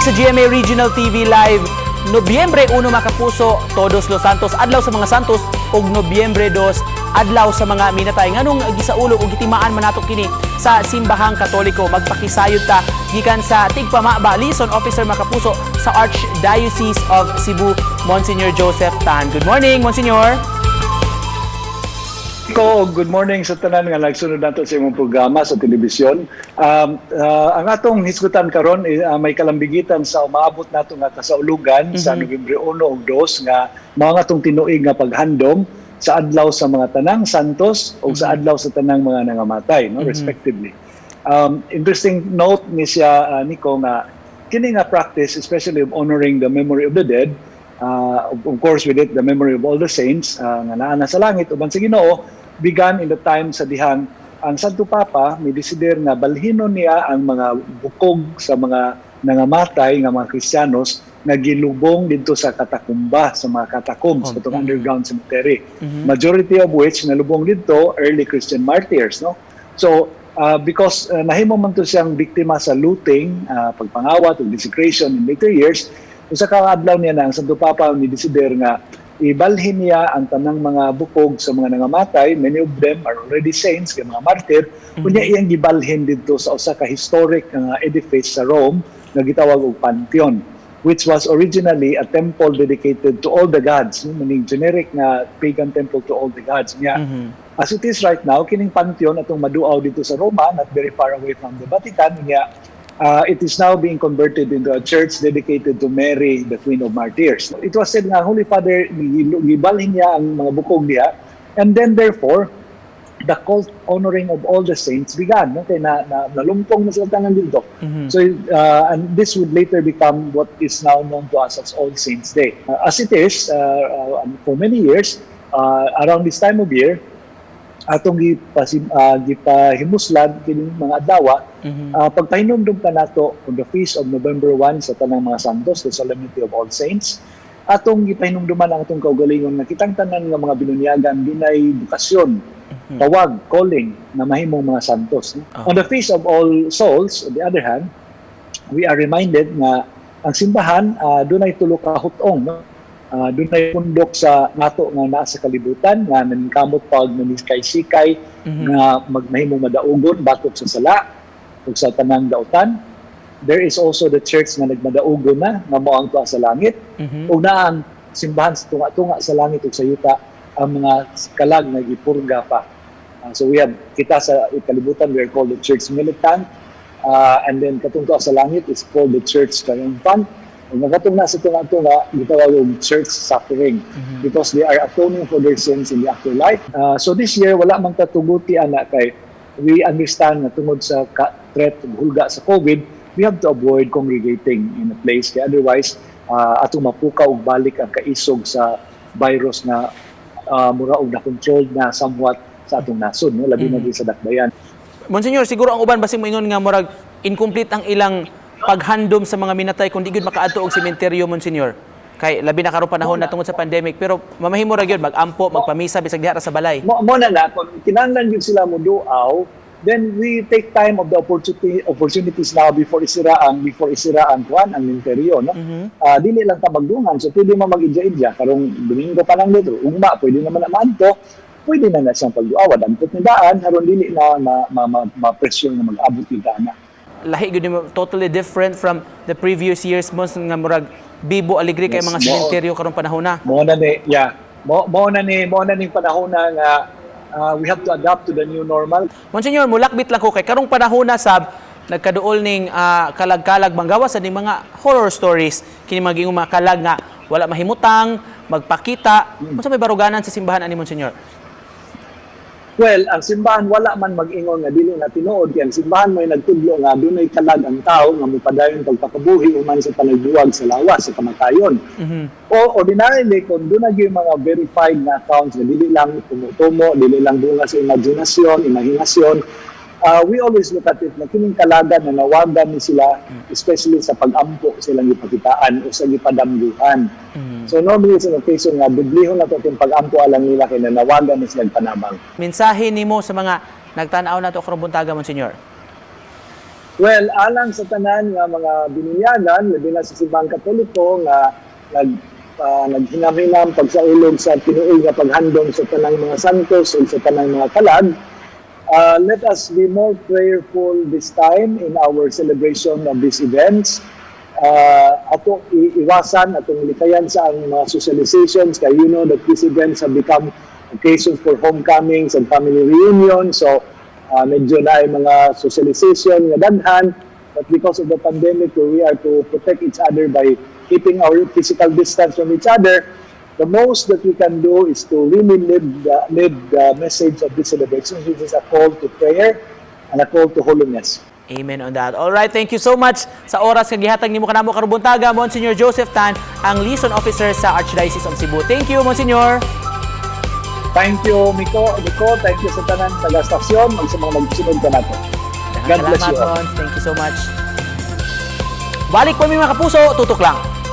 Sa GMA Regional TV Live. Nobyembre 1, mga kapuso, Todos Los Santos, adlaw sa mga santos, ug Nobyembre 2, adlaw sa mga minatay. Nganong gisaulog ug gitimaan man nato kini sa Simbahang Katoliko? Magpakisayod ta gikan sa Tigpamaba, Liaison Officer, mga kapuso, sa Archdiocese of Cebu, Monsignor Joseph Tan. Good morning, Monsignor. Ko, good morning sa tanan nga nagsunod nato sa imong programa sa telebisyon. Ang atong hisgutan karon may kalambigitan sa umaabot nato nga kasaulugan sa Nobyembre 1 ug 2 nga mao nga atong tinuig nga paghandom sa adlaw sa mga tanang santos ug sa adlaw sa tanang mga nangamatay, no, respectively. Interesting note ni siya, Nico, nga kini nga practice, especially of honoring the memory of the dead, of course with it the memory of all the saints nga naa na sa langit uban sa Ginoo, began in the time sa dihang ang Santo Papa may desider nga balhinon niya ang mga bukog sa mga nangamatay nga mga Kristiyanos nga gilubong didto sa katakumba, sa mga catacombs, katong underground cemetery, majority of which nalubong didto early Christian martyrs, no? So because nahimo man to siyang biktima sa looting, pagpangawat ug desecration in later years, usa ka adlaw niya na ang Santo Papa ni desider nga ibalhin niya ang tanang mga bukog sa mga nangamatay, many of them are already saints, kay mga martyr, unya iyang gibalhin didto sa usa ka historic nga edifice sa Rome nga gitawag og Pantheon, which was originally a temple dedicated to all the gods, no? Meaning generic nga pagan temple to all the gods. Nya, as it is right now, kining Pantheon atong maduaw dito sa Roma, not very far away from the Vatican, nya, it is now being converted into a church dedicated to Mary, the Queen of Martyrs. It was said nga Holy Father, gibalhin niya ang mga bukog niya, and then therefore, the cult honoring of all the saints began. No? Kay na nalumpong na sila tanan dito. So, and this would later become what is now known to us as All Saints Day. As it is, for many years, around this time of year, atong gipahimuslad kining mga adlaw, pagpahinumdum ka nato on the feast of November 1 sa tanang mga santos, the Solemnity of All Saints, atong gipahinumduman ang atong kaugalingon nga kitang tanan nga mga binunyagan dunay bokasyon, tawag, calling na mahimong mga santos, no? On the Feast of All Souls, on the other hand, we are reminded nga ang simbahan dunay tulo ka hut-ong, no? Dunay pundok sa nato nga naa sa kalibutan nga naningkamot pag nanikay-sikay nga magmahimong madaugon batok sa sala ug sa tanang dautan. There is also the church nga nagmadaugon na nga mao ang tuwa sa langit ug naa ang simbahan sa tunga-tunga sa langit ug sa yuta, ang mga kalag nga gipurga pa. So we have kita sa kalibutan, we are called the church militant, and then katong tuwa sa langit is called the church triumphant. Ug ang katong nasa tunga-tunga gitawag og church suffering because they are atoning for their sins in the afterlife. So this year wala man ta tuguti ana kay we understand nga tungod sa threat ug hulga sa COVID, we have to avoid congregating in a place kay otherwise atong mapukaw og balik ang kaisog sa virus nga mura og na-controlled na somewhat sa atong nasod, no, labi na diri sa Dakbayan. Monsignor, siguro ang uban basing moingon nga murag incomplete ang ilang paghandom sa mga minatay kung di gyud makaadto og sementeryo, Monsignor. Kay labi na karon panahon na tungod sa pandemic, pero mamahimo ra gyud mag-ampo, magpamisa bisag diha ra sa balay. Mo na kung kinahanglan gyud sila mo duaw, then we take time of the opportunities now before isira ang kuan, ang minteryo, no? Dili lang ta magdungan, so pwede mo mag-idya-idya karong Domingo pa lang dito, ugma pwede naman na maadto, pwede na na siyang pagduawa dagkot ni daan aron dili na ma-pressure nga mag-abot yung daan na. Lahi gyud ni, totally different from the previous years mo nga murag bibo aligre kay mga sementeryo karong panahon na. Mo na ni, yeah. Mo na ni panahon na nga we have to adapt to the new normal. Monsignor, mulakbit lang ko kay karong panahon na sab nagkaduol ning kalag-kalag manggawas sa ning mga horror stories kini mga gingong mga kalag nga wala mahimutang magpakita. Unsa may baruganan sa simbahan ani, Monsignor? Well, ang simbahan wala man mag-ingon nga dili na tinuod kay ang simbahan may nagtudlo nga dunay kalag ang tao nga mopadayon pagpakabuhi human sa panagbuwag sa lawas sa kamatayon. O ordinarily kung doon na yung mga verified na accounts nga dili lang tumo-tumo, dili lang bunga sa imaginasyon, imahinasyon, we always look at it na kining kalagan na nawagan ni sila, especially sa pag-ampo silang gipakitaan o sa gipadamguhan. So normally sa occasion nga dublihon na to itong pag-ampo alang nila kay nanawagan ni sila panabang. Mensahe nimo sa mga nagtan-aw nato karong buntaga, Monsignor. Well, alang sa tanan nga mga binunyagan, labi na sa Simbahang Katoliko nga naghinam-hinam pagsaulog sa tinuig nga paghandom sa tanang mga santos ug sa tanang mga kalag, let us be more prayerful this time in our celebration of these events. Ato iwasan atong likayan sa ang mga socializations kay you know that these events have become occasions for homecomings and family reunions. So medyo na ay mga socialization nga daghan, but because of the pandemic, where we are to protect each other by keeping our physical distance from each other, the most that we can do is to really live the message of this celebration, which is a call to prayer and a call to holiness. Amen on that. All right, thank you so much sa oras nga gihatag nimo kanamo karong buntaga, Monsignor Joseph Tan, ang Liaison Officer sa Archdiocese of Cebu. Thank you, Monsignor. Thank you, Miko. Miko, thank you sa tanan taga-stasyon ug sa mga magsunod kanato. God bless Salamat, you all. Mons. Thank you so much. Balik po mi, mga kapuso, tutok lang.